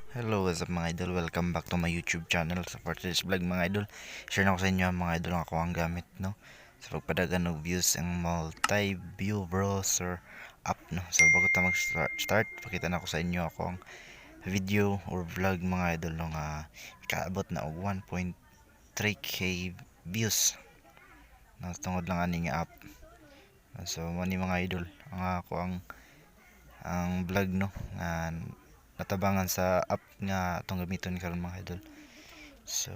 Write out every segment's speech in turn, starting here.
Hello, what's up, mga idol? Welcome back to my YouTube channel. So for today's vlog, mga idol, share na ko sa inyo, mga idol, ang ako ang gamit, no, sa pagpadagan og views, ang multi-view browser app, no. So bago ta mag-start, start, pakita na ko sa inyo ako ang video or vlog, mga idol, no, nga ikaabot na og 1.3K views, no, tungod lang ani nga app. So mo ni, mga idol, ang ako ang vlog, no, nga natabangan sa app nga atong gamiton karon, mga idol. So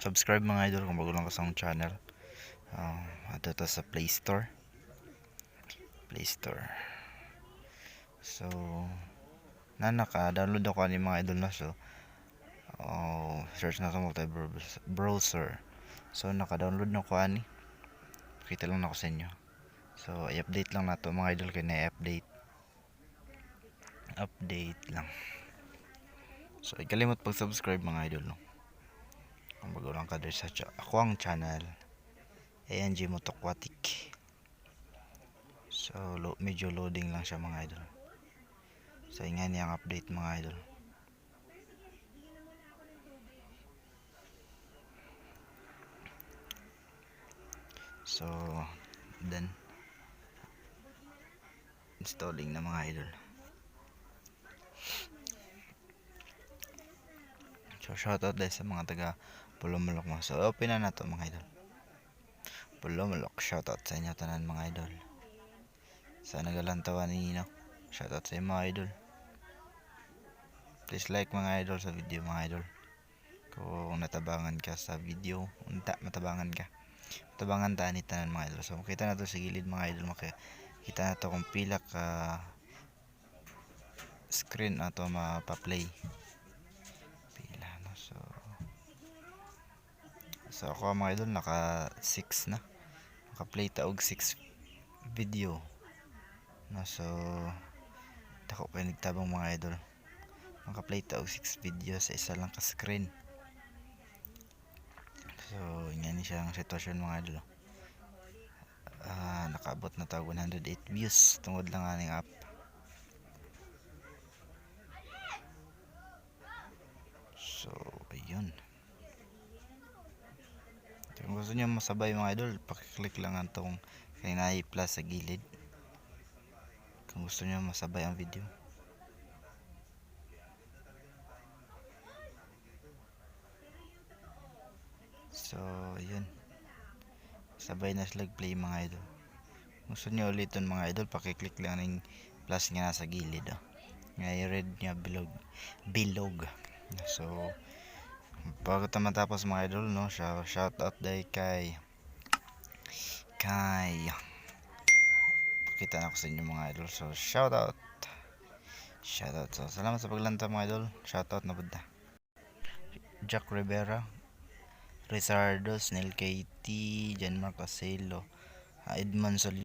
subscribe, mga idol, kung bago lang ka sa akong channel. Adto ta sa Play Store. Play Store. So na naka-download ako ani, mga idol, na. So oh, search na sa multi browser. So naka-download na ko ani. Pakita lang nako sa inyo. So i-update lang nato, mga idol, kay na-update. Update lang. So ay kalimot pag-subscribe, mga idol, no, kung bago lang ka diri sa ako ang channel, ANG Motokwatik. So medyo loading lang siya, mga idol. So nga niya ang update, mga idol. So then installing na, mga idol. So shoutout dahil sa mga taga Polomolok mo. So open na nato, mga idol. Polomolok, shoutout sa inyo tanan, mga idol. Sa nagalantawan ni, no. Shoutout sa inyo, mga idol. Please like, mga idol, sa video, mga idol. Kung natabangan ka sa video, unta matabangan ka. Matabangan ta ni tanan, mga idol. So makita na to sa gilid, mga idol, makita na to kung pila ka screen ato mapa-play. Pila, no. So ako, mga idol, naka 6 na. Naka-play ta og 6 video. No, so dako kay nagtabang, mga idol. Maka-play ta og 6 video sa isa lang ka screen. So nga ni siya ang sitwasyon, mga idol. Nakaabot na ta og 108 views tungod lang aning app. So ayun. Kung gusto niyo masabay, mga idol, paki-click lang ang tong kay naay plus sa gilid. Kung gusto niyo masabay ang video. So ayun. Sabay na sila play, mga idol. Kung gusto niyo uliton, mga idol, paki-click lang ning plus nga nasa gilid, oh. Nga i-red niya bilog. Bilog. So bago ta matapos, mga idol, no, shout out dahil kay pakita na ako sa inyo, mga idol. So shout out. Shout out. So salamat sa paglantaw, mga idol. Shout out na pud ta. Jack Rivera, Rizardo, Snell KT, John Mark Acelo, Edmond Solino.